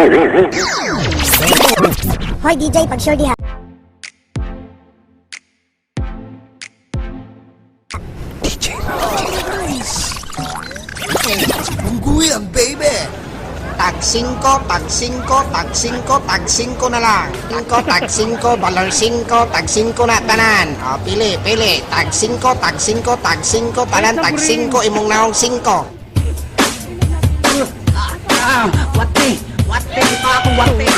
Hoy DJ, pag-sure diha. Mungguyan, baby! Tag 5, tag 5, tag 5, tag 5 na lang. 5, tag 5, balor 5, tag 5 na tanan. O, pili, pili. Tag 5, tag 5, tag 5, tanan, tag 5, imong naong 5. Ah, wate, wate, pa ako wate.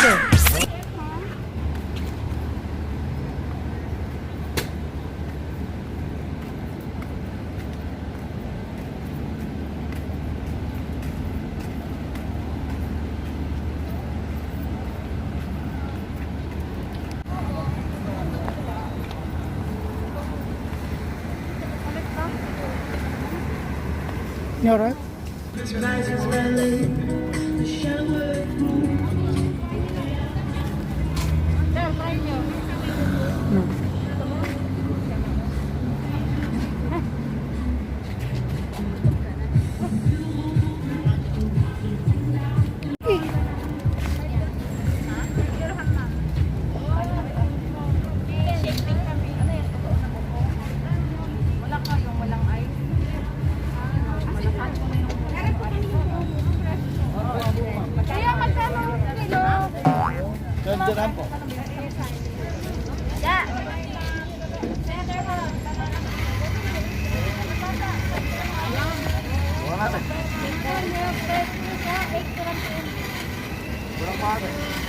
You alright? No. Wala ka yung walang ice. Kaya magkano kilo? Diyan po. Ya.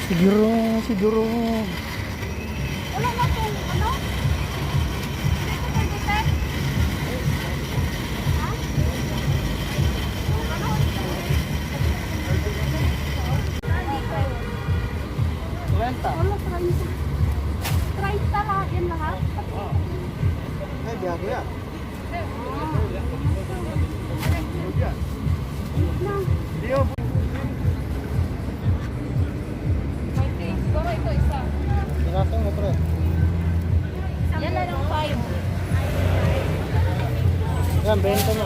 Siguro, siguro. Wala na tong ano? Hindi ko pwede, sir. Ha? Ano? Wala, 30. 30 lahat yan lahat? Eh, biyago yan. Siguro ito isa. Pinasang mo, pre. Yan na lang 5. Yan, 20 na.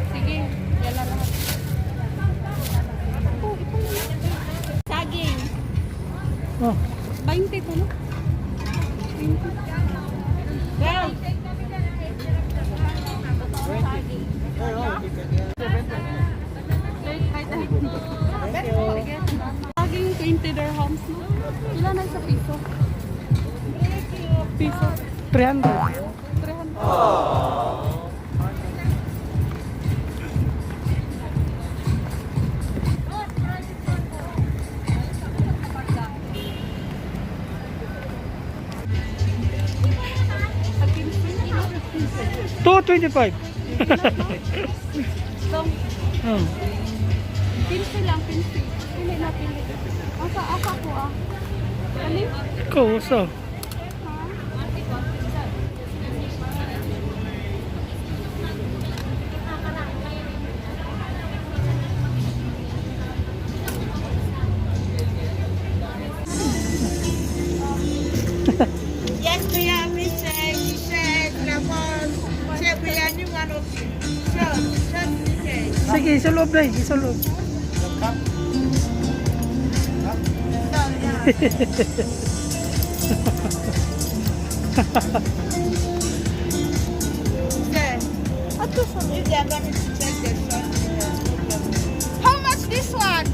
Sige, yan na lahat. Ito, ito na lang. Saging. Oh, 20 to, no? 20. Well. Saging 20 dirhams, no? Ilan na sa piso? Piso. 300. 300. 225. So, Oh. 15 lang, 15. Pili na, pili. Asa, asa ko ah. Alin? Ikaw, so. Yes, kuya, Michelle, Michelle, Lamon. Siya, kuya, yung ano, short, short, Michelle. Sige, sa loob na sa loob. Sir, if they are coming to check the short, no problem. How much this one?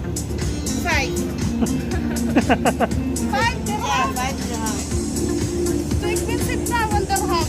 5. 5 Yeah, dirham. 5 dirham. Too expensive na, 1 dirham.